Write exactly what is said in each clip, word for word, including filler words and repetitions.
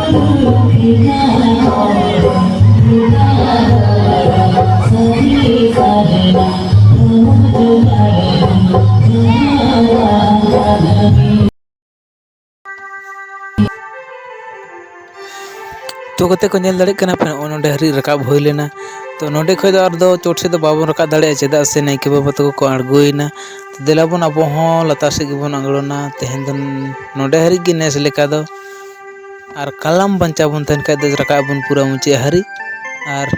ᱛᱚ ᱜᱟᱛᱮ ᱠᱚ, ᱧᱮᱞ ᱫᱟᱲᱮᱭᱟᱜ ᱠᱟᱱᱟ ᱯᱮ, ᱱᱚᱜᱼᱚᱭ ᱱᱚᱸᱰᱮ ᱦᱟᱹᱨᱤᱡ ᱨᱟᱠᱟᱵ ᱦᱩᱭ ᱞᱮᱱᱟ᱾ ᱛᱚ ᱱᱚᱸᱰᱮ ᱠᱷᱚᱡ ᱫᱚ ᱟᱨ ᱫᱚ ᱪᱚᱴ ᱥᱮᱫ ᱫᱚ ᱵᱟᱵᱚᱱ ᱨᱟᱠᱟᱵ ᱫᱟᱲᱮᱭᱟᱜᱼᱟ, ᱪᱮᱫᱟᱜ ᱥᱮ ᱱᱟᱭᱠᱮ ᱵᱟᱵᱟ ᱛᱟᱠᱚ ᱠᱚ ᱟᱬᱜᱚᱭᱮᱱᱟ᱾ ᱛᱚ ᱫᱮᱞᱟ ᱵᱚᱱ, ᱟᱵᱚ ᱦᱚᱸ ᱞᱟᱛᱟᱨ ᱥᱮᱫ ᱜᱮᱵᱚᱱ ᱟᱬᱜᱚᱱᱟ᱾ ᱛᱮᱦᱮᱧ ᱫᱚ ᱱᱚᱸᱰᱮ ᱦᱟᱹᱨᱤᱡ ᱜᱮ ᱱᱮᱥ ᱞᱮᱠᱟ ᱫᱚ, ᱟᱨ ᱠᱟᱞᱟᱢ ᱵᱟᱧᱪᱟᱣ ᱵᱚᱱ ᱛᱟᱦᱮᱱ ᱠᱷᱟᱡ ᱫᱚ ᱨᱟᱠᱟᱵ ᱟᱵᱚᱱ ᱯᱩᱨᱟᱹ ᱢᱩᱪᱟᱹᱫ ᱦᱟᱹᱨᱤᱡ᱾ ᱟᱨ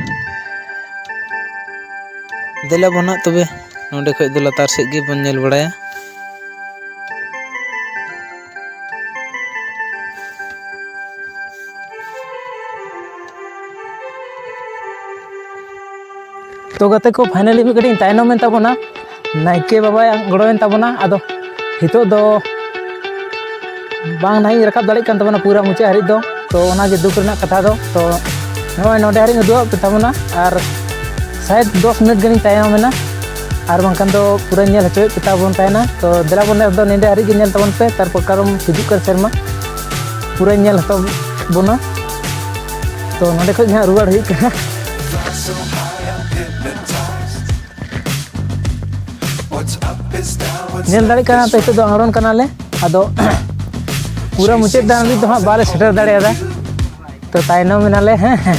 ᱫᱮᱞᱟ ᱵᱚᱱ ᱦᱟᱸᱜ ᱛᱚᱵᱮ ᱱᱚᱸᱰᱮ ᱠᱷᱚᱡ ᱫᱚ ᱞᱟᱛᱟᱨ ᱥᱮᱫ ᱜᱮᱵᱚᱱ ᱧᱮᱞ ᱵᱟᱲᱟᱭᱟ᱾ ᱛᱚ ᱜᱟᱛᱮ ᱠᱚ, finally ᱢᱤᱫ ᱠᱟᱹᱴᱤᱡ ᱤᱧ ᱛᱟᱭᱱᱚᱢ ᱮᱱ ᱛᱟᱵᱚᱱᱟ, ᱱᱟᱭᱠᱮ ᱵᱟᱵᱟᱭ ᱜᱚᱲᱚᱭᱮᱱ ᱛᱟᱵᱚᱱᱟ᱾ ᱟᱫᱚ ᱱᱤᱛᱚᱜ ᱫᱚ ᱵᱟᱝ ᱱᱟᱦᱟᱜ ᱤᱧ ᱨᱟᱠᱟᱵ ᱫᱟᱲᱮᱭᱟᱜ ᱠᱟᱱ ᱛᱟᱵᱚᱱᱟ ᱯᱩᱨᱟᱹ ᱢᱩᱪᱟᱹᱫ ᱦᱟᱹᱨᱤᱡ ᱫᱚ᱾ ᱛᱚ ᱚᱱᱟᱜᱮ ᱫᱩᱠ ᱨᱮᱱᱟᱜ ᱠᱟᱛᱷᱟ ᱫᱚ᱾ ᱛᱚ ᱱᱚᱜᱼᱚᱭ ᱱᱚᱸᱰᱮ ᱦᱟᱹᱨᱤᱡ ᱤᱧ ᱩᱫᱩᱜ ᱟᱫ ᱯᱮ ᱛᱟᱵᱚᱱᱟ, ᱟᱨ ᱥᱟᱭᱮᱫ ᱫᱚᱥ ᱢᱤᱱᱤᱴ ᱜᱟᱱᱤᱧ ᱛᱟᱭᱱᱚᱢ ᱮᱱᱟ, ᱟᱨ ᱵᱟᱝᱠᱷᱟᱱ ᱫᱚ ᱯᱩᱨᱟᱹᱧ ᱧᱮᱞ ᱦᱚᱪᱚᱭᱮᱫ ᱯᱮ ᱛᱟᱵᱚᱱ ᱛᱟᱦᱮᱱᱟ᱾ ᱛᱚ ᱫᱮᱞᱟ ᱵᱚᱱ, ᱱᱮᱥ ᱫᱚ ᱱᱚᱸᱰᱮ ᱦᱟᱹᱨᱤᱡ ᱜᱮ ᱧᱮᱞ ᱛᱟᱵᱚᱱ ᱯᱮ, ᱛᱟᱨᱯᱚᱨ ᱠᱟᱨᱚᱱ ᱦᱤᱡᱩᱜ ᱠᱟᱱ ᱥᱮᱨᱢᱟ ᱯᱩᱨᱟᱹᱧ ᱧᱮᱞ ᱦᱚᱪᱚ ᱵᱚᱱᱟ᱾ ᱛᱚ ᱱᱚᱸᱰᱮ ᱠᱷᱚᱡ ᱜᱮ ᱦᱟᱸᱜ ᱨᱩᱣᱟᱹᱲ ᱦᱩᱭᱩᱜ ᱠᱟᱱᱟ᱾ ᱧᱮᱞ ᱫᱟᱲᱮᱭᱟᱜ ᱠᱟᱱᱟ ᱯᱮ, ᱱᱤᱛᱚᱜ ᱫᱚ ᱟᱬᱜᱚᱱ ᱠᱟᱱᱟᱞᱮ᱾ ᱟᱫᱚ ᱯᱩᱨᱟᱹ ᱢᱩᱪᱟᱹᱫ ᱫᱷᱟᱹᱵᱤᱡ ᱫᱚ ᱦᱟᱸᱜ ᱵᱟᱞᱮ ᱥᱮᱴᱮᱨ ᱫᱟᱲᱮᱭᱟᱫᱟ᱾ ᱛᱚ ᱛᱟᱭᱱᱚᱢ ᱮᱱᱟᱞᱮ, ᱦᱮᱸ, ᱦᱮᱸ,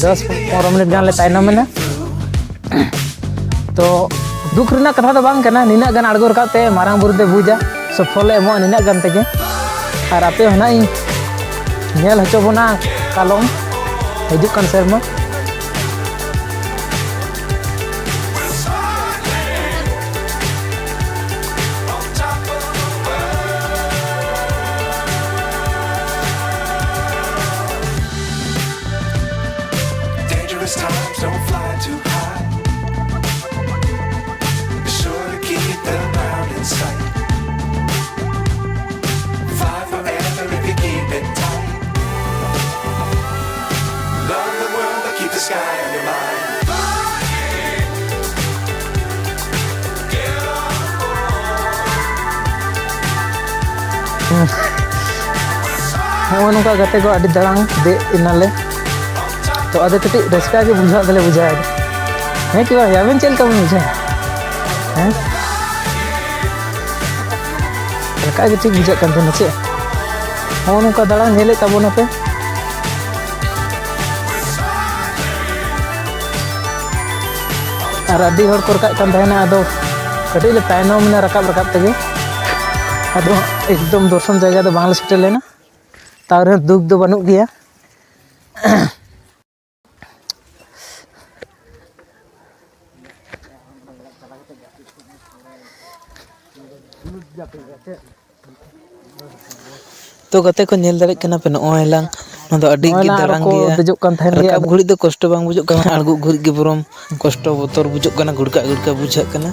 ᱫᱚᱥ ᱯᱚᱱᱨᱚ ᱢᱤᱱᱤᱴ ᱜᱟᱱ ᱞᱮ ᱛᱟᱭᱱᱚᱢ ᱮᱱᱟ᱾ ᱛᱚ ᱫᱩᱠ ᱨᱮᱱᱟᱜ ᱠᱟᱛᱷᱟ ᱫᱚ ᱵᱟᱝ ᱠᱟᱱᱟ, ᱱᱤᱱᱟᱹᱜ ᱜᱟᱱ ᱟᱬᱜᱚ ᱨᱟᱠᱟᱵ ᱛᱮ ᱢᱟᱨᱟᱝ ᱵᱩᱨᱩ ᱫᱚᱭ ᱵᱩᱡᱟ, ᱥᱚᱯᱷᱚᱞ ᱞᱮ ᱮᱢᱚᱜᱼᱟ ᱱᱤᱱᱟᱹᱜ ᱜᱟᱱ ᱛᱮᱜᱮ᱾ ᱟᱨ ᱟᱯᱮ ᱦᱚᱸ ᱱᱟᱦᱟᱜ ᱤᱧ ᱧᱮᱞ ᱦᱚᱪᱚ ᱵᱚᱱᱟ ᱠᱟᱞᱚᱢ ᱦᱤᱡᱩᱜ ᱠᱟᱱ ᱥᱮᱨᱢᱟ᱾ Dangerous times, don't fly too high. Be sure to keep the ground in sight. Fly forever if you keep it tight. Love the world, but keep the sky on your mind. ᱱᱚᱜᱼᱚ ᱱᱚᱝᱠᱟ ᱜᱟᱛᱮ ᱠᱚ ᱟᱹᱰᱤ ᱫᱟᱬᱟᱱ ᱫᱮᱡ ᱮᱱᱟᱞᱮ᱾ ᱛᱚ ᱟᱫᱚ ᱠᱟᱹᱴᱤᱡ ᱨᱟᱹᱥᱠᱟᱹ ᱜᱮ ᱵᱩᱡᱷᱟᱹᱣ ᱫᱚᱞᱮ ᱵᱩᱡᱷᱟᱹᱣ ᱮᱫᱟ᱾ ᱦᱮᱸ ᱠᱤ ᱵᱟᱝ? ᱟᱵᱮᱱ ᱪᱮᱫ ᱞᱮᱠᱟ ᱵᱮᱱ ᱵᱩᱡᱷᱟᱹᱣᱟ? ᱦᱮᱸ, ᱦᱟᱞᱠᱟ ᱜᱮ ᱴᱷᱤᱠ ᱵᱩᱡᱷᱟᱹᱜ ᱠᱟᱱ ᱛᱟᱦᱮᱱᱟ ᱪᱮᱫ? ᱱᱚᱜᱼᱚ ᱱᱚᱝᱠᱟ ᱫᱟᱬᱟᱱ ᱧᱮᱞᱮᱫ ᱛᱟᱵᱚᱱᱟᱯᱮ᱾ ᱟᱨ ᱟᱹᱰᱤ ᱦᱚᱲ ᱠᱚ ᱨᱟᱠᱟᱵ ᱠᱟᱱ ᱛᱟᱦᱮᱱᱟ, ᱟᱫᱚ ᱠᱟᱹᱴᱤᱡ ᱞᱮ ᱛᱟᱭᱱᱚᱢ ᱮᱱᱟ ᱨᱟᱠᱟᱵ ᱨᱟᱠᱟᱵ ᱛᱮᱜᱮ᱾ ᱟᱫᱚ ᱮᱠᱫᱚᱢ ᱫᱚᱨᱥᱚᱱ ᱡᱟᱭᱜᱟ ᱫᱚ ᱵᱟᱝᱞᱮ ᱥᱮᱴᱮᱨ ᱞᱮᱱᱟ᱾ ᱛᱟᱣ ᱨᱮᱦᱚᱸ ᱫᱩᱠ ᱫᱚ ᱵᱟᱹᱱᱩᱜ ᱜᱮᱭᱟ᱾ ᱛᱚ ᱜᱟᱛᱮ ᱠᱚ, ᱧᱮᱞ ᱫᱟᱲᱮᱭᱟᱜ ᱠᱟᱱᱟ ᱯᱮ, ᱱᱚᱜᱼᱚᱭ ᱞᱟᱝ, ᱱᱚᱣᱟ ᱫᱚ ᱟᱹᱰᱤ ᱱᱚᱜᱼᱚᱭ ᱜᱮ ᱱᱟᱜ ᱟᱨᱚ ᱫᱟᱬᱟᱱ ᱠᱚ ᱜᱮᱭᱟ᱾ ᱫᱮᱡᱚᱜ ᱠᱟᱱ ᱛᱟᱦᱮᱱ ᱜᱮᱭᱟ᱾ ᱨᱟᱠᱟᱵ ᱜᱷᱩᱲᱤ ᱫᱚ ᱠᱚᱥᱴᱚ ᱵᱟᱝ ᱵᱩᱡᱩᱜ ᱠᱟᱱᱟ, ᱟᱬᱜᱚ ᱜᱷᱩᱲᱤ ᱜᱮ ᱵᱚᱨᱚᱢ ᱠᱚᱥᱴᱚ ᱵᱚᱛᱚᱨ ᱵᱩᱡᱩᱜ ᱠᱟᱱᱟ, ᱜᱷᱩᱲᱠᱟᱜ ᱜᱷᱩᱲᱠᱟᱜ ᱵᱩᱡᱷᱟᱹᱜ ᱠᱟᱱᱟ᱾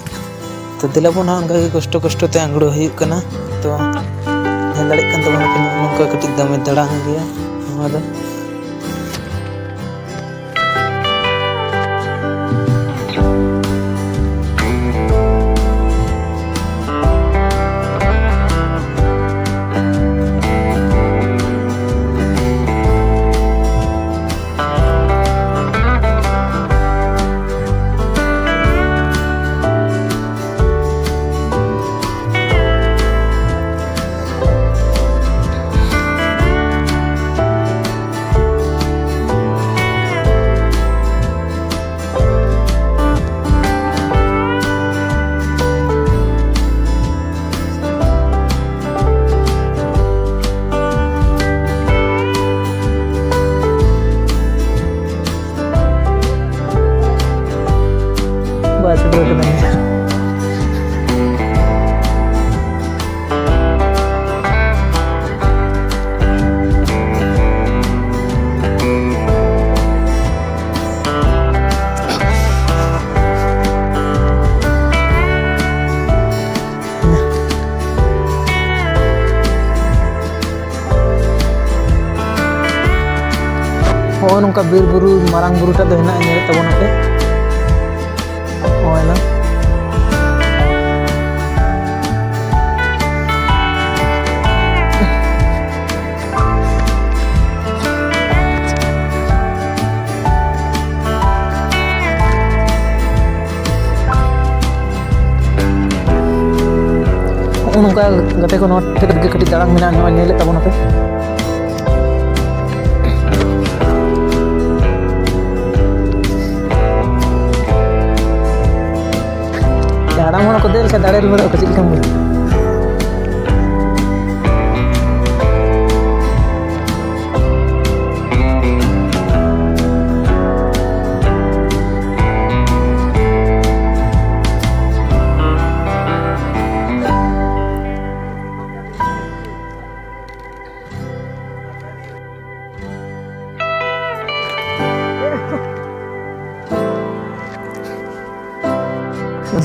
ᱛᱚ ᱫᱮᱞᱟ ᱵᱚᱱ ᱦᱟᱸᱜ ᱚᱱᱠᱟ ᱜᱮ ᱠᱚᱥᱴᱚ ᱠᱚᱥᱴᱚ ᱛᱮ ᱟᱬᱜᱚ ᱦᱩᱭᱩᱜ ᱠᱟᱱᱟ᱾ ᱛᱚ ᱧᱮᱞ ᱫᱟᱲᱮᱭᱟᱜ ᱠᱟᱱ ᱛᱟᱵᱚᱱᱟ ᱯᱮ, ᱱᱚᱜᱼᱚ ᱱᱚᱝᱠᱟ ᱠᱟᱹᱴᱤᱡ ᱫᱟᱢᱮ ᱫᱟᱬᱟᱱ ᱜᱮᱭᱟ ᱱᱚᱣᱟ ᱫᱚ᱾ ᱵᱟᱥ ᱥᱮᱴᱮᱨ ᱠᱟᱹᱱᱟᱹᱧ᱾ ᱱᱚᱜᱼᱚ ᱱᱚᱝᱠᱟ ᱵᱤᱨ ᱵᱩᱨᱩ, ᱢᱟᱨᱟᱝ ᱵᱩᱨᱩ ᱴᱟᱜ ᱫᱚ ᱦᱮᱱᱟᱜᱼᱟ, ᱧᱮᱞᱮᱫ ᱛᱟᱵᱚᱱᱟᱯᱮ᱾ ᱱᱚᱜᱼᱚᱭ ᱱᱟ᱾ ᱜᱟᱛᱮ ᱠᱚ, ᱱᱚᱣᱟ ᱴᱷᱮᱱ ᱜᱮ ᱠᱟᱹᱴᱤᱡ ᱫᱟᱬᱟᱱ ᱢᱮᱱᱟᱜᱼᱟ, ᱱᱚᱜᱼᱚᱭ ᱧᱮᱞᱮᱫ ᱛᱟᱵᱚᱱᱟᱯᱮ᱾ ᱦᱟᱲᱟᱢ ᱦᱚᱲ ᱠᱚ ᱫᱮᱡ ᱞᱮᱠᱷᱟᱱ ᱫᱟᱲᱮ ᱨᱩᱣᱟᱹᱲᱚᱜ ᱠᱚ ᱪᱮᱫ ᱞᱮᱠᱟᱢ ᱵᱩᱡᱷᱟᱹᱣᱟ?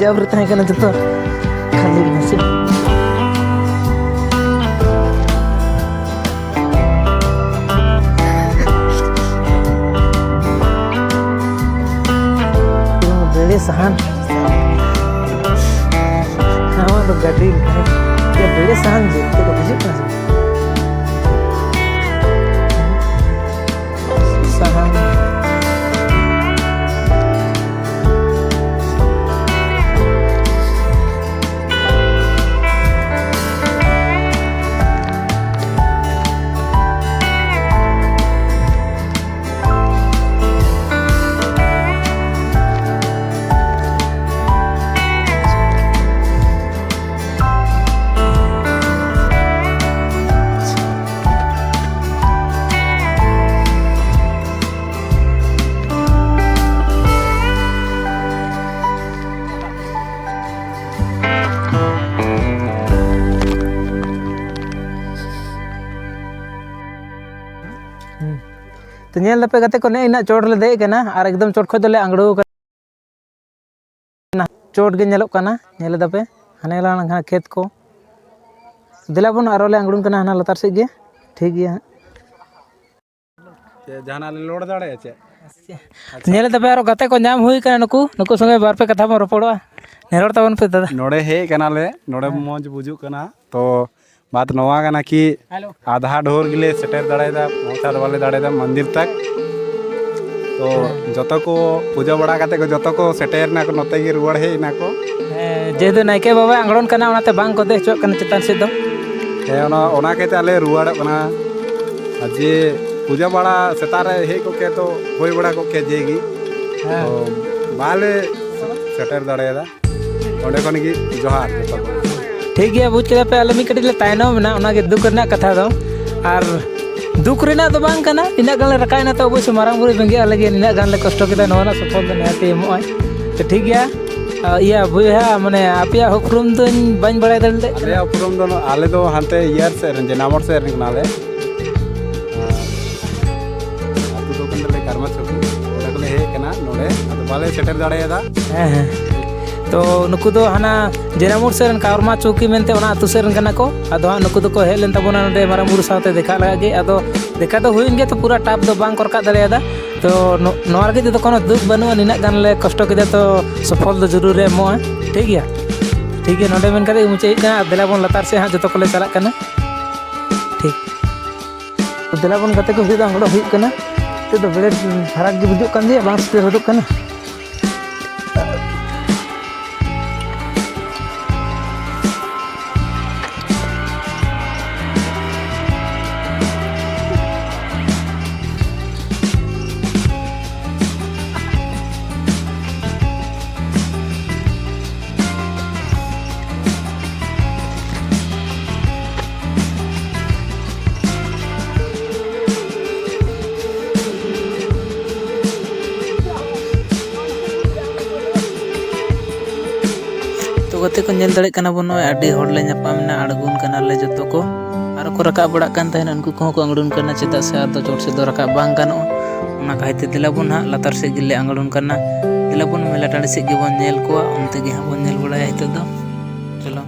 ᱡᱟᱵᱨᱮ ᱛᱟᱦᱮᱸ ᱠᱟᱱᱟ ᱡᱚᱛᱚ ᱠᱷᱟᱹᱞᱤ ᱜᱮ ᱥᱮ᱾ ᱵᱮᱲᱮ ᱥᱟᱦᱟᱱ᱾ ᱱᱚᱣᱟ ᱫᱚ ᱜᱟᱹᱰᱤ ᱞᱮᱠᱟ᱾ ᱭᱟ, ᱵᱮᱲᱮ ᱥᱟᱦᱟᱱ ᱡᱮ, ᱱᱤᱛᱚᱜ ᱫᱚ ᱵᱩᱡᱷᱟᱹᱜ ᱠᱟᱱᱟ ᱥᱮ? ᱥᱟᱦᱟᱱ᱾ ᱦᱩᱸ᱾ ᱛᱚ ᱧᱮᱞ ᱫᱟᱯᱮ ᱜᱟᱛᱮ ᱠᱚ, ᱱᱮᱜᱼᱮ ᱤᱱᱟᱹᱜ ᱪᱚᱴ ᱨᱮᱞᱮ ᱫᱮᱡ ᱠᱟᱱᱟ ᱟᱨ ᱮᱠᱫᱚᱢ ᱪᱚᱴ ᱠᱷᱚᱡ ᱫᱚᱞᱮ ᱟᱬᱜᱚ ᱠᱟᱱᱟ᱾ ᱪᱚᱴ ᱜᱮ ᱧᱮᱞᱚᱜ ᱠᱟᱱᱟ, ᱧᱮᱞ ᱫᱟᱯᱮ ᱦᱟᱱᱮ ᱞᱟᱝ ᱠᱷᱮᱛ ᱠᱚ᱾ ᱫᱮᱞᱟ ᱵᱚᱱ ᱟᱨᱚ ᱞᱮ ᱟᱬᱜᱚᱱ ᱠᱟᱱᱟ ᱦᱟᱱᱟ ᱞᱟᱛᱟᱨ ᱥᱮᱫ ᱜᱮ, ᱴᱷᱤᱠ ᱜᱮᱭᱟ ᱦᱟᱸᱜ᱾ ᱪᱮᱫ ᱡᱟᱦᱟᱱᱟᱜ ᱞᱤᱧ ᱞᱳᱰ ᱫᱟᱲᱮᱭᱟᱜᱼᱟ ᱪᱮᱫ? ᱧᱮᱞ ᱫᱟᱯᱮ ᱟᱨᱚ ᱜᱟᱛᱮ ᱠᱚ ᱧᱟᱢ ᱦᱩᱭ ᱠᱟᱱᱟ ᱱᱩᱠᱩ, ᱱᱩᱠᱩ ᱥᱚᱸᱜᱮ ᱵᱟᱨ ᱯᱮ ᱠᱟᱛᱷᱟ ᱵᱚᱱ ᱨᱚᱯᱚᱲᱚᱜᱼᱟ᱾ ᱱᱮᱨᱚᱲ ᱛᱟᱵᱚᱱ ᱯᱮ ᱫᱟᱫᱟ᱾ ᱱᱚᱰᱮ ᱦᱮᱡ ᱠᱟᱱᱟᱞᱮ, ᱱᱚᱰᱮ ᱦᱮᱸ᱾ ᱢᱚᱡᱽ ᱵᱩᱡᱩᱜ ᱠᱟᱱᱟ᱾ ᱛᱚ ᱵᱟᱛ ᱱᱚᱣᱟ ᱠᱟᱱᱟ ᱠᱤ ᱦᱮᱞᱳ᱾ ᱟᱫᱷᱟ ᱰᱷᱳᱨ ᱜᱮᱞᱮ ᱥᱮᱴᱮᱨ ᱫᱟᱲᱮᱭᱟᱫᱟ, ᱯᱳᱸᱣᱪᱷᱟ ᱫᱚ ᱵᱟᱞᱮ ᱫᱟᱲᱮᱭᱟᱫᱟ ᱢᱚᱱᱫᱤᱨ ᱛᱟᱠ᱾ ᱛᱚ ᱡᱚᱛᱚ ᱠᱚ ᱯᱩᱡᱟᱹ ᱵᱟᱲᱟ ᱠᱟᱛᱮ ᱠᱚ ᱡᱚᱛᱚ ᱠᱚ ᱥᱮᱴᱮᱨ ᱮᱱᱟ ᱠᱚ, ᱱᱚᱛᱮ ᱜᱮ ᱨᱩᱣᱟᱹᱲ ᱦᱮᱡ ᱮᱱᱟ ᱠᱚ᱾ ᱦᱮᱸ, ᱡᱮᱦᱮᱛᱩ ᱱᱟᱭᱠᱮ ᱵᱟᱵᱟᱭ ᱟᱝᱲᱚᱱ ᱠᱟᱱᱟ, ᱚᱱᱟᱛᱮ ᱵᱟᱝ ᱠᱚ ᱫᱮᱡ ᱦᱚᱪᱚᱣᱟᱜ ᱠᱟᱱᱟ ᱪᱮᱛᱟᱱ ᱥᱮᱫ ᱫᱚ᱾ ᱦᱮᱸ, ᱚᱱᱟ, ᱚᱱᱟ ᱠᱷᱟᱹᱛᱤᱨ ᱛᱮ ᱟᱞᱮ ᱨᱩᱣᱟᱹᱲᱚᱜ ᱠᱟᱱᱟ᱾ ᱟᱨ ᱡᱮ ᱯᱩᱡᱟᱹ ᱵᱟᱲᱟ ᱥᱮᱛᱟᱜ ᱨᱮ ᱦᱮᱡ ᱠᱚᱜ ᱠᱮᱭᱟ ᱛᱚ ᱦᱩᱭ ᱵᱟᱲᱟ ᱠᱚᱜ ᱠᱮᱭᱟ ᱡᱮ ᱜᱮ᱾ ᱦᱮᱸ᱾ ᱛᱚ ᱵᱟᱞᱮ ᱥᱮᱴᱮᱨ ᱫᱟᱲᱮᱭᱟᱫᱟ᱾ ᱚᱸᱰᱮ ᱠᱷᱚᱱ ᱜᱮ ᱡᱚᱦᱟᱨ ᱡᱚᱛᱚ ᱠᱚ᱾ ᱴᱷᱤᱠ ᱜᱮᱭᱟ, ᱵᱩᱡᱽ ᱠᱮᱫᱟ ᱯᱮ, ᱟᱞᱮ ᱢᱤᱫ ᱠᱟᱹᱴᱤᱡ ᱞᱮ ᱛᱟᱭᱱᱚᱢ ᱮᱱᱟ, ᱚᱱᱟᱜᱮ ᱫᱩᱠ ᱨᱮᱱᱟᱜ ᱠᱟᱛᱷᱟ ᱫᱚ᱾ ᱟᱨ ᱫᱩᱠ ᱨᱮᱱᱟᱜ ᱫᱚ ᱵᱟᱝ ᱠᱟᱱᱟ, ᱤᱱᱟᱹᱜ ᱜᱟᱱ ᱞᱮ ᱨᱟᱠᱟᱵ ᱮᱱᱟ, ᱛᱚ ᱚᱵᱚᱥᱥᱳᱭ ᱢᱟᱨᱟᱝ ᱵᱩᱨᱩᱭ ᱵᱮᱸᱜᱮᱫ ᱟᱞᱮ ᱜᱮ, ᱱᱤᱱᱟᱹᱜ ᱜᱟᱱ ᱞᱮ ᱠᱚᱥᱴᱚ ᱠᱮᱫᱟ, ᱱᱚᱣᱟ ᱨᱮᱱᱟᱜ ᱥᱚᱯᱷᱚᱞ ᱫᱚ ᱱᱤᱦᱟᱹᱛ ᱮᱢᱚᱜ ᱟᱭ᱾ ᱛᱚ ᱴᱷᱤᱠ ᱜᱮᱭᱟ, ᱟ, ᱤᱭᱟᱹ ᱵᱚᱭᱦᱟ, ᱢᱟᱱᱮ ᱟᱯᱮᱭᱟᱜ ᱩᱯᱨᱩᱢ ᱫᱚᱧ ᱵᱟᱹᱧ ᱵᱟᱲᱟᱭ ᱫᱟᱲᱮ ᱞᱮᱫ ᱠᱟᱱᱟ᱾ ᱟᱞᱮᱭᱟᱜ ᱩᱯᱨᱩᱢ ᱫᱚ ᱱᱚ-, ᱟᱞᱮ ᱫᱚ ᱦᱟᱱᱛᱮ ᱤᱭᱟᱹ ᱥᱮᱫ ᱨᱮᱱ, ᱡᱮᱱᱟᱢᱚᱲ ᱥᱮᱫ ᱨᱮᱱ ᱠᱟᱱᱟᱞᱮ᱾ ᱟᱨ ᱟᱹᱛᱩ ᱫᱚ ᱠᱟᱱ ᱛᱟᱞᱮ ᱠᱟᱨᱢᱟ ᱪᱷᱚᱠᱤ, ᱚᱸᱰᱮ ᱠᱷᱚᱱᱞᱮ ᱦᱮᱡ ᱟᱠᱟᱱᱟ ᱱᱚᱰᱮ, ᱟᱫᱚ ᱵᱟᱞᱮ ᱥᱮᱴᱮᱨ ᱫᱟᱲᱮᱭᱟᱫᱟ᱾ ᱦᱮᱸ, ᱦᱮᱸ᱾ ᱛᱚ ᱱᱩᱠᱩ ᱫᱚ ᱦᱟᱱᱟ ᱡᱮᱱᱟᱢᱩᱨ ᱥᱮᱫ ᱨᱮᱱ ᱠᱟᱨᱢᱟ ᱪᱚᱣᱠᱤ ᱢᱮᱱᱛᱮ ᱚᱱᱟ ᱟᱹᱛᱩ ᱥᱮᱫ ᱨᱮᱱ ᱠᱟᱱᱟ ᱠᱚ᱾ ᱟᱫᱚ ᱦᱟᱸᱜ ᱱᱩᱠᱩ ᱫᱚᱠᱚ ᱦᱮᱡ ᱞᱮᱱ ᱛᱟᱵᱚᱱᱟ ᱱᱚᱰᱮ ᱢᱟᱨᱟᱝ ᱵᱩᱨᱩ ᱥᱟᱶᱛᱮ ᱫᱮᱠᱷᱟᱜ ᱞᱟᱜᱟᱜ ᱜᱮ᱾ ᱟᱫᱚ ᱫᱮᱠᱷᱟ ᱫᱚ ᱦᱩᱭᱮᱱ ᱜᱮᱭᱟ, ᱛᱚ ᱯᱩᱨᱟᱹ ᱴᱟᱯ ᱫᱚ ᱵᱟᱝ ᱠᱚ ᱨᱟᱠᱟᱵ ᱫᱟᱲᱮᱭᱟᱫᱟ᱾ ᱛᱚ ᱱᱚ-, ᱱᱚᱣᱟ ᱞᱟᱹᱜᱤᱫ ᱛᱮᱫᱚ ᱠᱳᱱᱳ ᱫᱩᱠ ᱵᱟᱹᱱᱩᱜᱼᱟ, ᱱᱤᱱᱟᱹᱜ ᱜᱟᱱ ᱞᱮ ᱠᱚᱥᱴᱚ ᱠᱮᱫᱟ, ᱛᱚ ᱥᱚᱯᱷᱚᱞ ᱫᱚ ᱡᱚᱨᱩᱨ ᱞᱮ ᱮᱢᱚᱜᱼᱟ᱾ ᱴᱷᱤᱠ ᱜᱮᱭᱟ, ᱴᱷᱤᱠ ᱜᱮᱭᱟ, ᱱᱚᱰᱮ ᱢᱮᱱ ᱠᱟᱛᱮ ᱜᱮ ᱢᱩᱪᱟᱹᱫ ᱦᱩᱭᱩᱜ ᱠᱟᱱᱟ᱾ ᱟᱨ ᱫᱮᱞᱟ ᱵᱚᱱ ᱞᱟᱛᱟᱨ ᱥᱮᱫ ᱦᱟᱸᱜ ᱡᱚᱛᱚ ᱠᱚᱞᱮ ᱪᱟᱞᱟᱜ ᱠᱟᱱᱟ᱾ ᱴᱷᱤᱠ, ᱫᱮᱞᱟ ᱵᱚᱱ ᱜᱟᱛᱮ ᱠᱚ, ᱦᱤᱡᱩᱜ ᱫᱚ ᱟᱝᱜᱽᱲᱚ ᱦᱩᱭᱩᱜ ᱠᱟᱱᱟ᱾ ᱱᱤᱛᱚᱜ ᱫᱚ ᱵᱮᱲᱮ ᱯᱷᱟᱨᱟᱠ ᱜᱮ ᱵᱩᱡᱩᱜ ᱠᱟᱱ ᱜᱮᱭᱟ, ᱵᱟᱝ ᱥᱮᱴᱮᱨ ᱦᱚᱫᱚᱜ ᱠᱟᱱᱟ᱾ ᱛᱚ ᱜᱟᱛᱮ ᱠᱚ, ᱧᱮᱞ ᱫᱟᱲᱮᱭᱟᱜ ᱠᱟᱱᱟ ᱵᱚᱱ, ᱱᱚᱜᱼᱚᱭ ᱟᱹᱰᱤ ᱦᱚᱲ ᱞᱮ ᱧᱟᱯᱟᱢ ᱮᱱᱟ, ᱟᱬᱜᱚᱱ ᱠᱟᱱᱟᱞᱮ ᱡᱚᱛᱚ ᱠᱚ᱾ ᱟᱨ ᱠᱚ ᱨᱟᱠᱟᱵ ᱵᱟᱲᱟᱜ ᱠᱟᱱ ᱛᱟᱦᱮᱱᱟ, ᱩᱱᱠᱩ ᱠᱚᱦᱚᱸ ᱠᱚ ᱟᱬᱜᱚᱱ ᱠᱟᱱᱟ, ᱪᱮᱫᱟᱜ ᱥᱮ ᱟᱨ ᱫᱚ ᱪᱚᱴ ᱥᱮᱫ ᱫᱚ ᱨᱟᱠᱟᱵ ᱵᱟᱝ ᱜᱟᱱᱚᱜᱼᱟ᱾ ᱚᱱᱟ ᱠᱷᱟᱹᱛᱤᱨ ᱛᱮ ᱫᱮᱞᱟ ᱵᱚᱱ ᱦᱟᱸᱜ ᱞᱟᱛᱟᱨ ᱥᱮᱫ ᱜᱮᱞᱮ ᱟᱬᱜᱚᱱ ᱠᱟᱱᱟ᱾ ᱫᱮᱞᱟ ᱵᱚᱱ ᱢᱮᱞᱟ ᱴᱟᱺᱰᱤ ᱥᱮᱫ ᱜᱮᱵᱚᱱ ᱧᱮᱞ ᱠᱚᱣᱟ, ᱚᱱᱛᱮ ᱜᱮ ᱦᱟᱸᱜ ᱵᱚᱱ ᱧᱮᱞ ᱵᱟᱲᱟᱭᱟ ᱱᱤᱛᱚᱜ ᱫᱚ᱾ ᱪᱚᱞᱚ᱾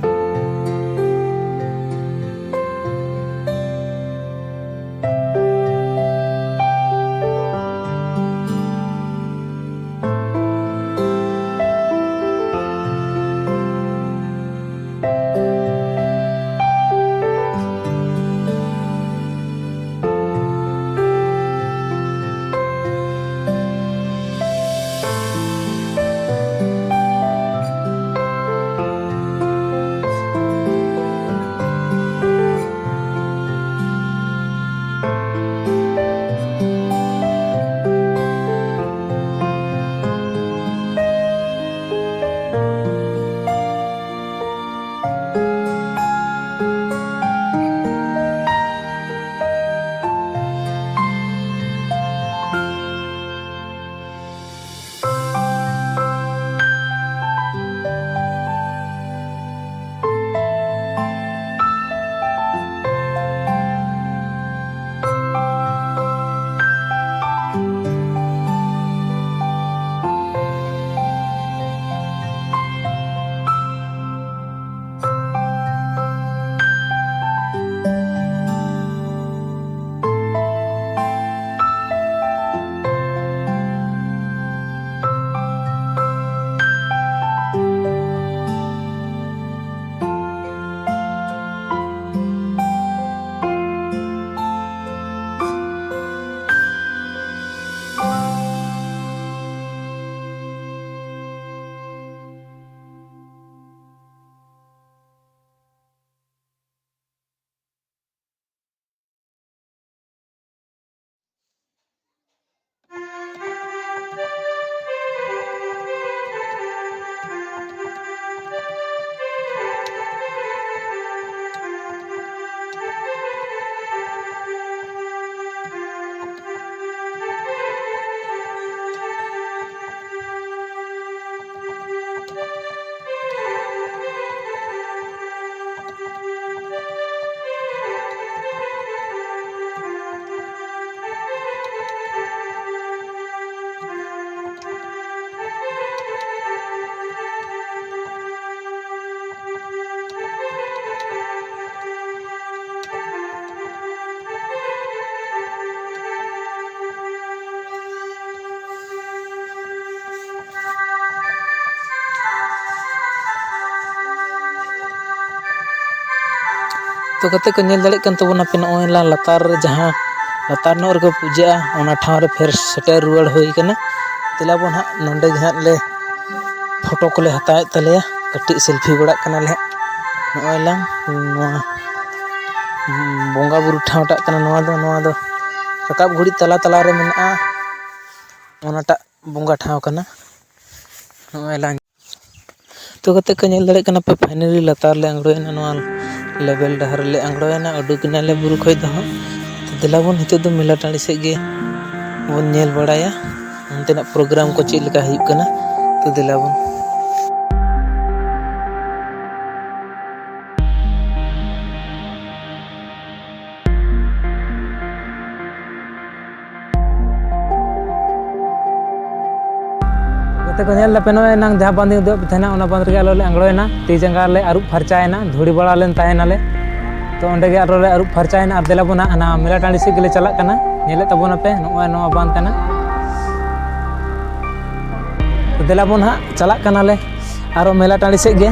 ᱛᱚ ᱜᱟᱛᱮ ᱠᱚ, ᱧᱮᱞ ᱫᱟᱲᱮᱭᱟᱜ ᱠᱟᱱ ᱛᱟᱵᱚᱱᱟᱯᱮ, ᱱᱚᱜᱼᱚᱭ ᱞᱟᱝ ᱞᱟᱛᱟᱨ ᱨᱮ ᱡᱟᱦᱟᱸ ᱞᱟᱛᱟᱨ ᱧᱚᱜ ᱨᱮᱠᱚ ᱯᱩᱡᱟᱹᱜᱼᱟ, ᱚᱱᱟ ᱴᱷᱟᱶ ᱨᱮ ᱯᱷᱮᱨ ᱥᱮᱴᱮᱨ ᱨᱩᱣᱟᱹᱲ ᱦᱩᱭ ᱠᱟᱱᱟ᱾ ᱫᱮᱞᱟ ᱵᱚᱱ ᱦᱟᱸᱜ ᱱᱚᱸᱰᱮ ᱜᱮ ᱦᱟᱸᱜ ᱞᱮ ᱯᱷᱳᱴᱳ ᱠᱚᱞᱮ ᱦᱟᱛᱟᱣᱮᱫ ᱛᱟᱞᱮᱭᱟ, ᱠᱟᱹᱴᱤᱡ ᱥᱮᱞᱯᱷᱤ ᱵᱟᱲᱟᱜ ᱠᱟᱱᱟᱞᱮ ᱦᱟᱸᱜ᱾ ᱱᱚᱜᱼᱚᱭ ᱞᱟᱝ ᱱᱚᱣᱟ ᱵᱚᱸᱜᱟ ᱵᱩᱨᱩ ᱴᱷᱟᱶ ᱴᱟᱜ ᱠᱟᱱᱟ ᱱᱚᱣᱟ ᱫᱚ᱾ ᱱᱚᱣᱟ ᱫᱚ ᱨᱟᱠᱟᱵ ᱜᱷᱩᱲᱤ ᱛᱟᱞᱟ ᱛᱟᱞᱟ ᱨᱮ ᱢᱮᱱᱟᱜᱼᱟ, ᱚᱱᱟᱴᱟᱜ ᱵᱚᱸᱜᱟ ᱴᱷᱟᱶ ᱠᱟᱱᱟ᱾ ᱱᱚᱜᱼᱚᱭ ᱞᱟᱝ ᱛᱚ ᱜᱟᱛᱮ ᱠᱚ, ᱧᱮᱞ ᱫᱟᱲᱮᱭᱟᱜ ᱠᱟᱱᱟ ᱯᱮ, finally ᱞᱟᱛᱟᱨ ᱞᱮ ᱟᱬᱜᱚᱭᱮᱱᱟ, ᱱᱚᱣᱟ level ᱰᱟᱦᱟᱨ ᱨᱮᱞᱮ ᱟᱬᱜᱚᱭᱮᱱᱟ, ᱩᱰᱩᱠ ᱮᱱᱟᱞᱮ ᱵᱩᱨᱩ ᱠᱷᱚᱡ ᱫᱚ ᱦᱟᱸᱜ᱾ ᱛᱚ ᱫᱮᱞᱟ ᱵᱚᱱ ᱱᱤᱛᱚᱜ ᱫᱚ ᱢᱮᱞᱟ ᱴᱟᱺᱰᱤ ᱥᱮᱫ ᱜᱮ ᱵᱚᱱ ᱧᱮᱞ ᱵᱟᱲᱟᱭᱟ, ᱚᱱᱛᱮᱱᱟᱜ program ᱠᱚ ᱪᱮᱫ ᱞᱮᱠᱟ ᱦᱩᱭᱩᱜ ᱠᱟᱱᱟ᱾ ᱛᱚ ᱫᱮᱞᱟ ᱵᱚᱱ᱾ ᱜᱟᱛᱮ ᱠᱚ, ᱧᱮᱞ ᱫᱟᱯᱮ, ᱱᱚᱜᱼᱚᱭ ᱮᱱᱟᱝ ᱡᱟᱦᱟᱸ ᱵᱟᱸᱫᱷ ᱤᱧ ᱩᱫᱩᱜ ᱟᱫ ᱯᱮ ᱛᱟᱦᱮᱱᱟ, ᱚᱱᱟ ᱵᱟᱸᱫᱷ ᱨᱮᱜᱮ ᱟᱞᱮ ᱞᱮ ᱟᱬᱜᱚᱭᱮᱱᱟ᱾ ᱛᱤ ᱡᱟᱸᱜᱟ ᱞᱮ ᱟᱹᱨᱩᱵ ᱯᱷᱟᱨᱪᱟᱭᱮᱱᱟ, ᱫᱷᱩᱲᱤ ᱵᱟᱲᱟ ᱞᱮᱱ ᱛᱟᱦᱮᱱᱟᱞᱮ᱾ ᱛᱚ ᱚᱸᱰᱮ ᱜᱮ ᱟᱨᱚ ᱞᱮ ᱟᱹᱨᱩᱵ ᱯᱷᱟᱨᱪᱟᱭᱮᱱᱟ᱾ ᱟᱨ ᱫᱮᱞᱟ ᱵᱚᱱ ᱦᱟᱸᱜ ᱦᱟᱱᱟ ᱢᱮᱞᱟ ᱴᱟᱺᱰᱤ ᱥᱮᱫ ᱜᱮᱞᱮ ᱪᱟᱞᱟᱜ ᱠᱟᱱᱟ᱾ ᱧᱮᱞᱮᱫ ᱛᱟᱵᱚᱱᱟᱯᱮ, ᱱᱚᱜᱼᱚᱭ ᱱᱚᱣᱟ ᱵᱟᱸᱫᱷ ᱠᱟᱱᱟ᱾ ᱛᱚ ᱫᱮᱞᱟ ᱵᱚᱱ ᱦᱟᱸᱜ ᱪᱟᱞᱟᱜ ᱠᱟᱱᱟᱞᱮ ᱟᱨᱚ ᱢᱮᱞᱟ ᱴᱟᱺᱰᱤ ᱥᱮᱫ ᱜᱮ᱾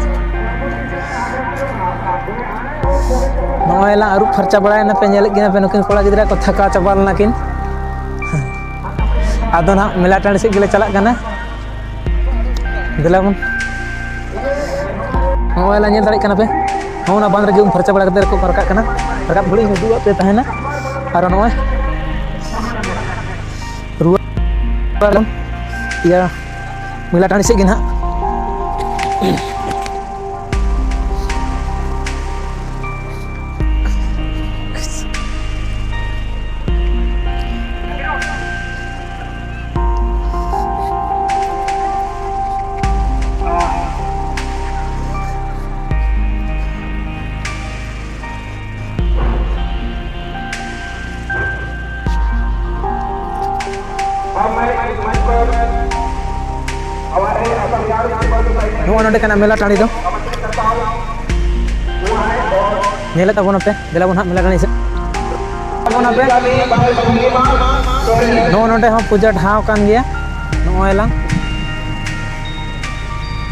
ᱱᱚᱜᱼᱚᱭ ᱞᱟᱝ ᱟᱹᱨᱩᱵ ᱯᱷᱟᱨᱪᱟ ᱵᱟᱲᱟᱭᱮᱱᱟ ᱯᱮ, ᱧᱮᱞᱮᱫ ᱠᱤᱱᱟ ᱯᱮ, ᱱᱩᱠᱤᱱ ᱠᱚᱲᱟ ᱜᱤᱫᱽᱨᱟᱹ ᱠᱚ ᱛᱷᱟᱠᱟ ᱪᱟᱵᱟ ᱞᱮᱱᱟ ᱠᱤᱱ᱾ ᱟᱫᱚ ᱱᱟᱦᱟᱜ ᱢᱮᱞᱟ ᱴᱟᱺᱰᱤ ᱥᱮᱫ ᱜᱮᱞᱮ ᱪᱟᱞᱟᱜ ᱠᱟᱱᱟ᱾ ᱫᱮᱞᱟ ᱵᱚᱱ᱾ ᱱᱚᱜᱼᱚᱭ ᱞᱟᱝ ᱧᱮᱞ ᱫᱟᱲᱮᱭᱟᱜ ᱠᱟᱱᱟ ᱯᱮ, ᱱᱚᱜᱼᱚ ᱱᱟ ᱵᱟᱸᱫᱽ ᱨᱮᱜᱮ ᱩᱢ ᱯᱷᱟᱨᱪᱟ ᱵᱟᱲᱟ ᱠᱟᱛᱮ ᱨᱟᱠᱟᱵ ᱨᱟᱠᱟᱵ ᱠᱟᱱᱟ᱾ ᱨᱟᱠᱟᱵ ᱜᱷᱩᱲᱤ ᱤᱧ ᱩᱫᱩᱜ ᱟᱫ ᱯᱮ ᱛᱟᱦᱮᱱᱟ᱾ ᱟᱨ ᱱᱚᱜᱼᱚᱭ ᱨᱩᱣᱟᱹᱲ ᱤᱭᱟᱹ ᱢᱮᱞᱟ ᱴᱟᱺᱰᱤ ᱥᱮᱫ ᱜᱮ ᱱᱟᱦᱟᱜ᱾ ᱱᱚᱜᱼᱚ ᱱᱚᱰᱮ ᱠᱟᱱᱟ ᱢᱮᱞᱟ ᱴᱟᱺᱰᱤ ᱫᱚ᱾ ᱧᱮᱞᱮᱫ ᱛᱟᱵᱚᱱᱟᱯᱮ, ᱫᱮᱞᱟ ᱵᱚᱱ ᱦᱟᱸᱜ ᱢᱮᱞᱟ ᱴᱟᱺᱰᱤ ᱥᱮᱫ᱾ ᱛᱟᱵᱚᱱᱟᱯᱮ᱾ ᱱᱚᱜᱼᱚ ᱱᱚᱰᱮ ᱦᱚᱸ ᱯᱩᱡᱟᱹ ᱴᱷᱟᱶ ᱠᱟᱱ ᱜᱮᱭᱟ᱾ ᱱᱚᱜᱼᱚᱭ ᱞᱟᱝ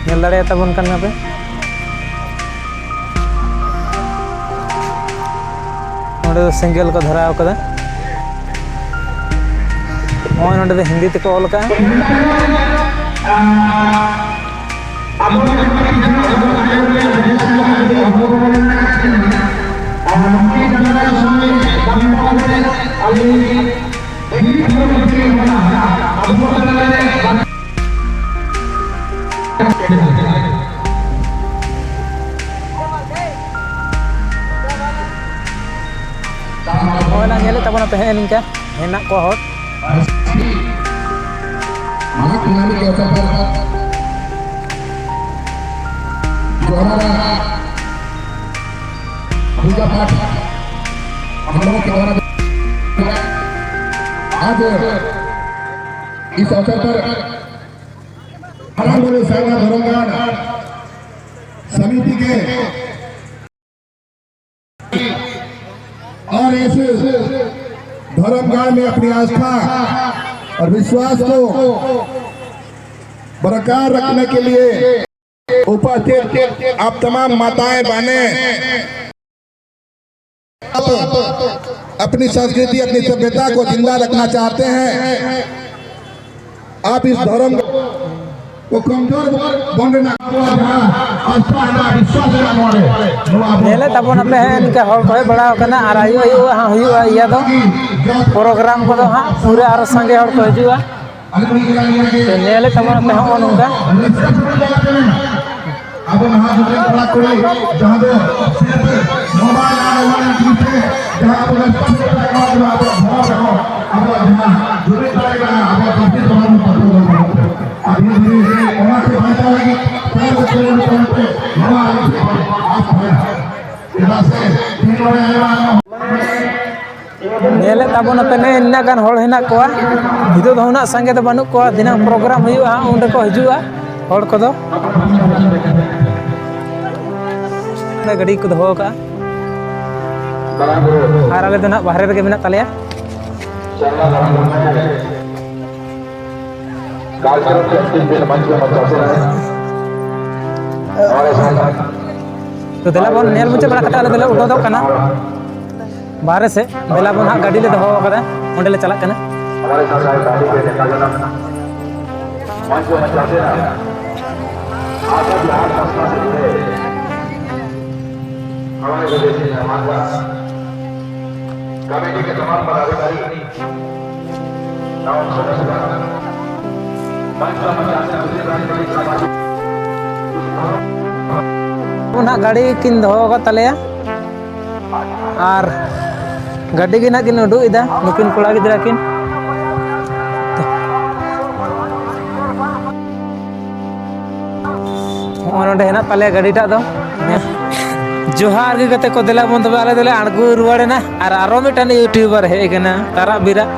ᱧᱮᱞ ᱫᱟᱲᱮᱭᱟᱛᱟᱵᱚᱱ ᱠᱟᱱ ᱜᱮᱭᱟᱯᱮ᱾ ᱱᱚᱸᱰᱮ ᱫᱚ ᱥᱮᱸᱜᱮᱞ ᱠᱚ ᱫᱷᱚᱨᱟᱣ ᱠᱟᱫᱟ᱾ ᱱᱚᱜᱼᱚᱭ ᱱᱚᱸᱰᱮ ᱫᱚ ᱦᱤᱱᱫᱤ ᱛᱮᱠᱚ ᱚᱞ ᱠᱟᱜᱼᱟ᱾ ᱱᱚᱜᱼᱚᱭ ᱱᱟ ᱧᱮᱞᱮᱫ ᱛᱟᱵᱚᱱᱟ ᱯᱮ ᱦᱮᱸ ᱱᱤᱝᱠᱟ ᱦᱮᱱᱟᱜ ᱠᱚᱣᱟ ᱦᱚᱲ᱾ माघ पूर्णिमा के अवसर पर जो हमारा पूजा पाठ हम लोगों के द्वारा आज इस अवसर पर हमारे संघ धर्मगान समिति के और इस धर्मगान में अपनी आस्था और विश्वास को बरकरार रखने के लिए उपस्थित आप तमाम माताएं, बहनें, आप अपनी संस्कृति, अपनी सभ्यता को जिंदा रखना चाहते हैं, आप इस धर्म को कमजोर बन रहे ना। ᱧᱮᱞᱮᱫ ᱛᱟᱵᱚᱱ ᱟᱯᱮ ᱦᱮᱸ ᱱᱤᱝᱠᱟ ᱦᱚᱲ ᱠᱚ ᱦᱮᱡ ᱵᱟᱲᱟ ᱟᱠᱟᱱᱟ ᱟᱨ ᱟᱭᱩᱵ ᱟᱭᱩᱵ ᱦᱟᱸᱜ ᱦᱩᱭᱩᱜᱼᱟ ᱤᱭᱟᱹ ᱫᱚ, ᱯᱨᱳᱜᱨᱟᱢ ᱠᱚᱫᱚ ᱦᱟᱸᱜ ᱯᱩᱨᱟᱹ ᱟᱨᱚ ᱥᱟᱸᱜᱮ ᱦᱚᱲ ᱠᱚ ᱦᱤᱡᱩᱜᱼᱟ᱾ ᱛᱚ ᱧᱮᱞᱮᱫ ᱛᱟᱵᱚᱱ ᱟᱯᱮ ᱦᱚᱸᱜᱼᱚ ᱱᱚᱝᱠᱟ᱾ ᱟᱵᱚ ᱱᱟᱦᱟᱜ ᱡᱩᱜᱽ ᱨᱮᱱ ᱠᱚᱲᱟ ᱠᱩᱲᱤ ᱡᱟᱦᱟᱸ ᱫᱚ ᱥᱤᱨᱯ ᱢᱳᱵᱟᱭᱤᱞ ᱟᱨ ᱚᱱᱞᱟᱭᱤᱱ ᱡᱩᱜᱽ ᱨᱮ ᱡᱟᱦᱟᱸ ᱟᱵᱚ ᱨᱮᱥᱯᱚᱱᱥ ᱠᱟᱛᱮ ᱟᱵᱚᱣᱟᱜ ᱫᱷᱚᱨᱚᱢ ᱨᱮᱦᱚᱸ ᱟᱵᱚᱣᱟᱜ ᱡᱟᱦᱟᱸ ᱡᱩᱢᱤᱫ ᱫᱟᱲᱮ ᱠᱟᱱᱟ, ᱟᱵᱚᱣᱟᱜ ᱯᱟᱹᱨᱥᱤ ᱫᱷᱚᱨᱚᱢ ᱯᱟᱹᱨᱥᱤ ᱫᱷᱚᱨᱚᱢ ᱛᱮ ᱟᱨ ᱫᱷᱤᱨᱮ ᱫᱷᱤᱨᱮ ᱚᱱᱟ ᱠᱚ ᱵᱟᱧᱪᱟᱣ ᱞᱟᱹᱜᱤᱫ ᱛᱮ ᱟᱵᱚ ᱠᱩᱨᱩᱢᱩᱴᱩ ᱛᱟᱵᱚᱱ ᱯᱮ᱾ ᱱᱚᱣᱟ ᱟᱹᱞᱤᱧ ᱴᱷᱮᱱ ᱠᱷᱚᱱ ᱟᱥ ᱛᱟᱦᱮᱱᱟ᱾ ᱪᱮᱫᱟᱜ ᱥᱮ ᱛᱮᱦᱮᱧ ᱱᱚᱰᱮ ᱟᱭᱢᱟ ᱟᱭᱢᱟ ᱧᱮᱞᱮᱫ ᱛᱟᱵᱚᱱᱟᱯᱮ ᱱᱮ ᱤᱱᱟᱹᱜ ᱜᱟᱱ ᱦᱚᱲ ᱦᱮᱱᱟᱜ ᱠᱚᱣᱟ᱾ ᱱᱤᱛᱚᱜ ᱫᱚ ᱩᱱᱟᱹᱜ ᱥᱟᱸᱜᱮ ᱫᱚ ᱵᱟᱹᱱᱩᱜ ᱠᱚᱣᱟ, ᱫᱷᱤᱱᱟᱹᱝ ᱯᱨᱳᱜᱨᱟᱢ ᱦᱩᱭᱩᱜᱼᱟ ᱦᱟᱸᱜ, ᱩᱱ ᱨᱮᱠᱚ ᱦᱤᱡᱩᱜᱼᱟ ᱦᱚᱲ ᱠᱚᱫᱚ᱾ ᱚᱸᱰᱮ ᱜᱟᱹᱰᱤ ᱠᱚ ᱫᱚᱦᱚ ᱟᱠᱟᱫᱼᱟ ᱟᱨ ᱟᱞᱮ ᱫᱚ ᱱᱟᱦᱟᱜ ᱵᱟᱦᱨᱮ ᱨᱮᱜᱮ ᱢᱮᱱᱟᱜ ᱛᱟᱞᱮᱭᱟ᱾ ᱛᱚ ᱫᱮᱞᱟ ᱵᱚᱱ ᱧᱮᱞ ᱢᱩᱪᱟᱹᱫ ᱵᱟᱲᱟ ᱠᱟᱛᱮ ᱟᱞᱮ ᱫᱚᱞᱮ ᱩᱰᱩᱠᱚᱜ ᱠᱟᱱᱟ᱾ ᱵᱟᱦᱨᱮ ᱥᱮᱫ ᱫᱮᱞᱟ ᱵᱚᱱ ᱦᱟᱸᱜ, ᱜᱟᱹᱰᱤ ᱞᱮ ᱫᱚᱦᱚ ᱟᱠᱟᱫᱟ, ᱚᱸᱰᱮ ᱞᱮ ᱪᱟᱞᱟᱜ ᱠᱟᱱᱟ᱾ ᱱᱟᱦᱟᱜ ᱜᱟᱹᱰᱤ ᱠᱤᱱ ᱫᱚᱦᱚ ᱟᱠᱟᱫ ᱛᱟᱞᱮᱭᱟ᱾ ᱟᱨ ᱜᱟᱹᱰᱤ ᱜᱮ ᱱᱟᱦᱟᱜ ᱠᱤᱱ ᱩᱰᱩᱠ ᱮᱫᱟ ᱱᱩᱠᱤᱱ ᱠᱚᱲᱟ ᱜᱤᱫᱽᱨᱟᱹ ᱠᱤᱱ᱾ ᱱᱚᱜᱼᱚᱭ ᱱᱚᱰᱮ ᱦᱮᱱᱟᱜ ᱛᱟᱞᱮᱭᱟ ᱜᱟᱹᱰᱤᱴᱟᱜ ᱫᱚ᱾ ᱡᱚᱦᱟᱨ ᱜᱮ ᱜᱟᱛᱮ ᱠᱚ, ᱫᱮᱞᱟ ᱵᱚᱱ ᱛᱚᱵᱮ ᱟᱞᱮ ᱫᱚᱞᱮ ᱟᱬᱜᱚ ᱨᱩᱣᱟᱹᱲ ᱮᱱᱟ᱾ ᱟᱨ ᱟᱨᱚ ᱢᱤᱫᱴᱟᱝ YouTuber ᱦᱮᱡ ᱟᱠᱟᱱᱟ, ᱛᱟᱨᱟᱜ ᱵᱤᱨᱟᱜ,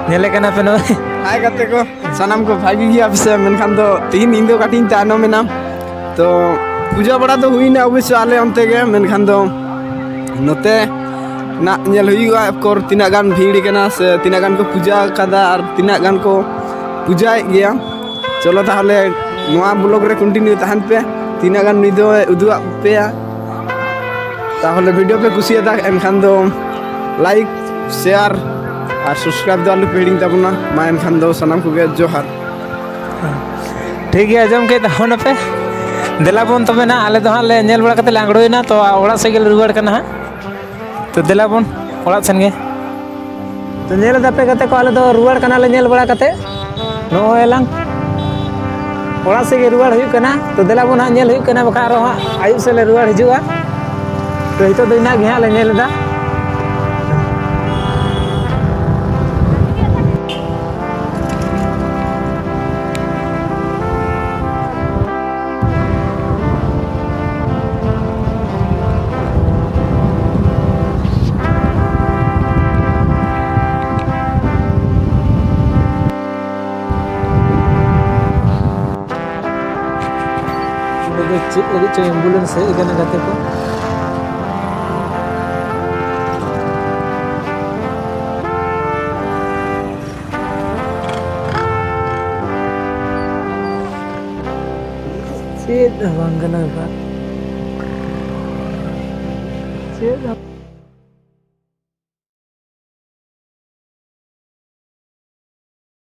ᱧᱮᱞᱮ ᱠᱟᱱᱟ ᱯᱮ ᱱᱚᱜᱼᱚᱭ᱾ ᱦᱟᱭ ᱜᱟᱛᱮ ᱠᱚ, ᱥᱟᱱᱟᱢ ᱠᱚ ᱵᱷᱟᱜᱤ ᱜᱮᱭᱟ ᱯᱮᱥᱮ? ᱢᱮᱱᱠᱷᱟᱱ ᱫᱚ ᱛᱤᱦᱤᱧ ᱤᱧ ᱫᱚ ᱠᱟᱹᱴᱤᱡ ᱤᱧ ᱛᱟᱭᱱᱚᱢ ᱮᱱᱟ᱾ ᱛᱚ ᱯᱩᱡᱟᱹ ᱵᱟᱲᱟ ᱫᱚ ᱦᱩᱭᱱᱟ ᱚᱵᱚᱥᱥᱚ ᱟᱞᱮ ᱚᱱᱛᱮ ᱜᱮ, ᱢᱮᱱᱠᱷᱟᱱ ᱫᱚ ᱱᱚᱛᱮ ᱱᱟᱜ ᱧᱮᱞ ᱦᱩᱭᱩᱜᱼᱟ ᱮᱠᱚᱨ ᱛᱤᱱᱟᱹᱜ ᱜᱟᱱ ᱵᱷᱤᱲ ᱠᱟᱱᱟ ᱥᱮ ᱛᱤᱱᱟᱹᱜ ᱜᱟᱱ ᱠᱚ ᱯᱩᱡᱟᱹ ᱟᱠᱟᱫᱟ ᱟᱨ ᱛᱤᱱᱟᱹᱜ ᱜᱟᱱ ᱠᱚ ᱯᱩᱡᱟᱹᱭᱮᱫ ᱜᱮᱭᱟ᱾ ᱪᱚᱞᱚ ᱛᱟᱦᱚᱞᱮ ᱱᱚᱣᱟ vlog ᱨᱮ continue ᱛᱟᱦᱮᱱ ᱯᱮ, ᱛᱤᱱᱟᱹᱜ ᱜᱟᱱ ᱱᱩᱭ ᱫᱚᱭ ᱩᱫᱩᱜ ᱟᱫ ᱯᱮᱭᱟ᱾ ᱛᱟᱦᱚᱞᱮ video ᱯᱮ ᱠᱩᱥᱤᱭᱟᱫᱟ ᱮᱱᱠᱷᱟᱱ ᱫᱚ like, share ᱟᱨ subscribe ᱫᱚ ᱟᱞᱚ ᱯᱮ ᱦᱤᱲᱤᱧ ᱛᱟᱵᱚᱱᱟ᱾ ᱢᱟ ᱮᱱᱠᱷᱟᱱ ᱫᱚ ᱥᱟᱱᱟᱢ ᱠᱚᱜᱮ ᱡᱚᱦᱟᱨ᱾ ᱴᱷᱤᱠ ᱜᱮᱭᱟ, ᱟᱸᱡᱚᱢ ᱠᱮᱫ ᱛᱟᱵᱚᱱᱟᱯᱮ᱾ ᱫᱮᱞᱟ ᱵᱚᱱ ᱛᱚᱵᱮ ᱱᱟᱦᱟᱜ, ᱟᱞᱮ ᱫᱚ ᱦᱟᱸᱜ ᱞᱮ ᱧᱮᱞ ᱵᱟᱲᱟ ᱠᱟᱛᱮ ᱞᱮ ᱟᱬᱜᱚᱭᱮᱱᱟ, ᱛᱚ ᱚᱲᱟᱜ ᱥᱮᱫ ᱜᱮᱞᱮ ᱨᱩᱣᱟᱹᱲ ᱠᱟᱱᱟ ᱦᱟᱸᱜ᱾ ᱛᱚ ᱫᱮᱞᱟ ᱵᱚᱱ ᱚᱲᱟᱜ ᱥᱮᱱ ᱜᱮ᱾ ᱛᱚ ᱧᱮᱞ ᱮᱫᱟ ᱯᱮ ᱜᱟᱛᱮ ᱠᱚ, ᱟᱞᱮ ᱫᱚ ᱨᱩᱣᱟᱹᱲ ᱠᱟᱱᱟᱞᱮ ᱧᱮᱞ ᱵᱟᱲᱟ ᱠᱟᱛᱮ᱾ ᱱᱚᱜᱼᱚᱭ ᱞᱟᱝ ᱚᱲᱟᱜ ᱥᱮᱫ ᱜᱮ ᱨᱩᱣᱟᱹᱲ ᱦᱩᱭᱩᱜ ᱠᱟᱱᱟ᱾ ᱛᱚ ᱫᱮᱞᱟ ᱵᱚᱱ ᱦᱟᱸᱜ ᱧᱮᱞ ᱦᱩᱭᱩᱜ ᱠᱟᱱᱟ, ᱵᱟᱠᱷᱟᱱ ᱟᱨᱚ ᱦᱟᱸᱜ ᱟᱹᱭᱩᱵ ᱥᱮᱫ ᱞᱮ ᱨᱩᱣᱟᱹᱲ ᱦᱤᱡᱩᱜᱼᱟ᱾ ᱛᱚ ᱱᱤᱛᱚᱜ ᱫᱚ ᱤᱱᱟᱹᱜ ᱜᱮ ᱦᱟᱸᱜ ᱞᱮ ᱧᱮᱞ ᱮᱫᱟ᱾ ᱚᱸᱰᱮ ᱫᱚ ᱪᱮᱫ ᱞᱟᱹᱜᱤᱫ ᱪᱚ ambulance ᱦᱮᱡ ᱟᱠᱟᱱᱟ ᱜᱟᱛᱮ ᱠᱚ᱾ ᱪᱮᱫ ᱦᱚᱸ ᱵᱟᱝ ᱠᱟᱱᱟ ᱵᱮᱯᱟᱨ᱾ ᱪᱮᱫ ᱦᱚᱸ